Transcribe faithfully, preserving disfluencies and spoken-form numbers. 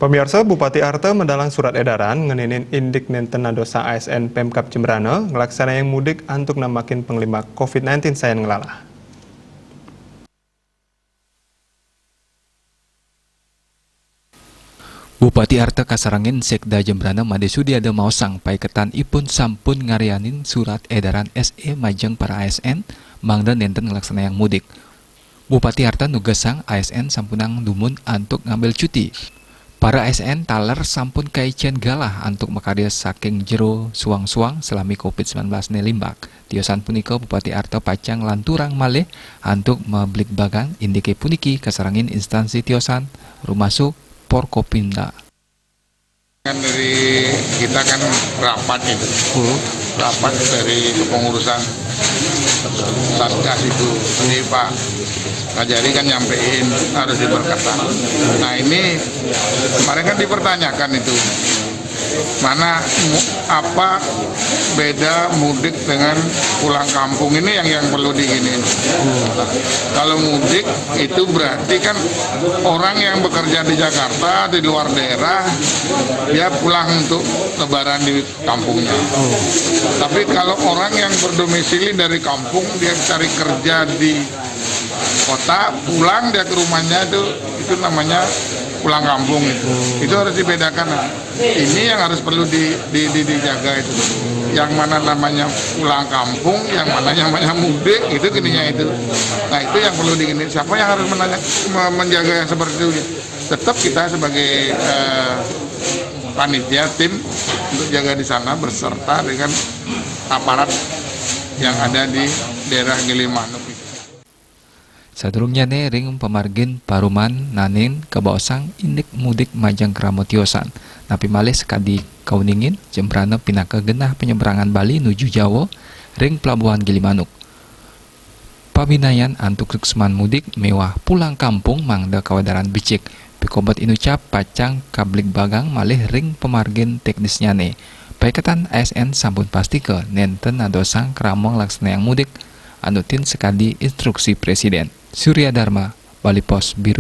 Pamiarsa, Bupati Arta madalang surat edaran ngeninin indik nénten nadosa A S N Pemkab Jembrana nglaksanayang mudik antuk namakin panglimbak covid sembilan belas sayan nglalah. Bupati Arta kasarengin Sekda Jembrana Made Sudiada maosang paiketan ipun sampun ngaryanin surat edaran S E majeng para A S N mangda nénten nglaksanayang mudik. Bupati Arta nugesang A S N sampunang dumun antuk ngambil cuti. Para A S N taler sampun kaicén galah antuk makarya saking jero suang-suang salami covid sembilan belas né limbak. Tiosan punika Bupati Arta pacang lanturang malih antuk mabligbagang indiké puniki kasarengin instansi tiosan rumasuk Forkopimda. Kan dari kita kan rapat itu, rapat dari kepengurusan Satgas itu. Jadi Pak Kajari kan nyampein harus diperketat. Nah, ini kemarin kan dipertanyakan itu, mana mu- apa beda mudik dengan pulang kampung, ini yang yang perlu diginiin. Nah, kalau mudik itu berarti kan orang yang bekerja di Jakarta, di luar daerah, dia pulang untuk lebaran di kampungnya. Tapi kalau orang yang berdomisili dari kampung, dia cari kerja di kota, pulang dia ke rumahnya, itu itu namanya pulang kampung itu. Itu harus dibedakan. Nah, ini yang harus perlu di, di, di- dijaga itu. Yang mana namanya pulang kampung, yang mana namanya mudik, itu gininya itu. Nah, itu yang perlu digini. Siapa yang harus menanya, me- menjaga yang seperti itu? Tetap kita sebagai eh, panitia, tim untuk jaga di sana beserta dengan aparat yang ada di daerah Gilimanuk. Sadurungnyané ring pamargin parumananin kabaosang indik mudik majeng krama tiosan. Napi malih sakadi kauningin, Jembrana pinaka genah penyeberangan Bali nuju Jawa ring pelabuhan Gilimanuk. Pabinayan antuk suksman mudik miwah pulang kampung mangda kawedaran becik. Pikobet inucap pacang kabligbagang malih ring pamargin teknisnyané. Paiketan A S N sampun pastika nénten nadosang krama nglaksanayang mudik anutin sakadi instruksi Presiden. Surya Dharma, Bali Post, Biru